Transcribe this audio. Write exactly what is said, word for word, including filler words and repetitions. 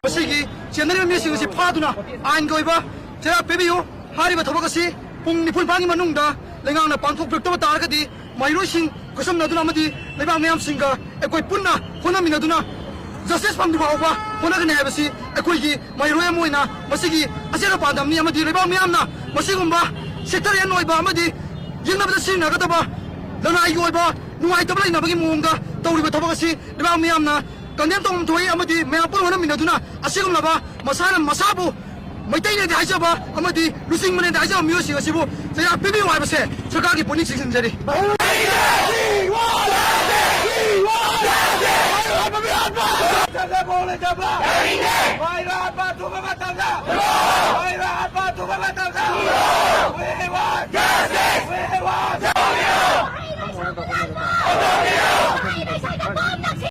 ꯃꯁꯤꯒꯤ ꯆꯦꯟꯅꯔꯤꯕ ꯃꯤꯁꯤꯡ ꯑꯁꯤ ꯐꯥꯗꯨꯅ ꯑꯥꯏꯟꯒꯤ ꯑꯣꯏꯕ ꯆꯩꯔꯥꯛ ꯄꯤꯕꯤꯌꯨ꯫ ꯍꯥꯏꯔꯤꯕ ꯊꯕꯛ ꯑꯁꯤ ꯄꯨꯡ ꯅꯤꯐꯨ ꯅꯤꯄꯥꯟꯒꯤ ꯃꯅꯨꯡꯗ ꯂꯩꯉꯥꯛꯅ ꯄꯥꯡꯊꯣꯛꯄꯤꯔꯛꯇꯕ ꯇꯥꯔꯒꯗꯤ ꯃꯍꯩꯔꯣꯏꯁꯤꯡ ꯈꯨꯠꯁꯝꯅꯗꯨꯅ ꯑꯃꯗꯤ ꯂꯩꯕꯥꯛ ꯃꯤꯌꯥꯝꯁꯤꯡꯒ ꯑꯩꯈꯣꯏ ꯄꯨꯟꯅ ꯍꯣꯠꯅꯃꯤꯟꯅꯗꯨꯅ ꯖꯁꯇꯤꯁ ꯐꯪꯗ꯭ꯔꯤꯕ ꯐꯥꯎꯕ ꯍꯣꯠꯅꯒꯅꯤ ꯍꯥꯏꯕꯁꯤ ꯑꯩꯈꯣꯏꯒꯤ ꯃꯍꯩꯔꯣꯏ ꯑꯃ ꯑꯣꯏꯅ ꯃꯁꯤꯒꯤ ꯑꯆꯦꯠꯄ ꯄꯥꯟꯗꯝꯅꯤ꯫ ꯑꯃꯗꯤ ꯂꯩꯕꯥꯛ ꯃꯤꯌꯥꯝꯅ ꯃꯁꯤꯒꯨꯝꯕ ꯁꯦꯛꯇꯔꯦꯟ ꯑꯣꯏꯕ ꯑꯃꯗꯤ ꯌꯦꯛꯅꯕꯗ ꯁꯤꯖꯤꯟꯅꯒꯗꯕ ꯂꯅꯥꯏꯒꯤ ꯑꯣꯏꯕ ꯅꯨꯡꯉꯥꯏꯇꯕ ꯂꯩꯅꯕꯒꯤ ꯃꯑꯣꯡꯗ ꯇꯧꯔꯤꯕ ꯊꯕꯛ ꯑꯁꯤ ꯂꯩꯕꯥꯛ ꯃꯤꯌꯥꯝꯅ ꯀꯟꯗꯦꯝ ꯇꯧꯐꯝ ꯊꯣꯛꯏ꯫ ꯑꯃꯗꯤ ꯃꯌꯥꯝ ꯄꯨꯟꯅ ꯍꯣꯠꯅꯃꯤꯟꯅꯗꯨꯅ ꯑꯁꯤꯒꯨꯝꯂꯕ ꯃꯁꯥꯅ ꯃꯁꯥꯕꯨ ꯃꯩꯇꯩꯅꯦꯗꯤ ꯍꯥꯏꯖꯕ ꯑꯃꯗꯤ ꯂꯨꯆꯤꯡꯕꯅꯦꯗꯤ ꯍꯥꯏꯖꯕ ꯃꯤꯑꯣꯏꯁꯤꯡ ꯑꯁꯤꯕꯨ ꯆꯩꯔꯥꯛ ꯄꯤꯕꯤꯌꯨ ꯍꯥꯏꯕꯁꯦ ꯁꯔꯀꯥꯔꯒꯤ ꯄꯨꯛꯅꯤꯡ ꯆꯤꯡꯁꯤꯟꯖꯔꯤ꯫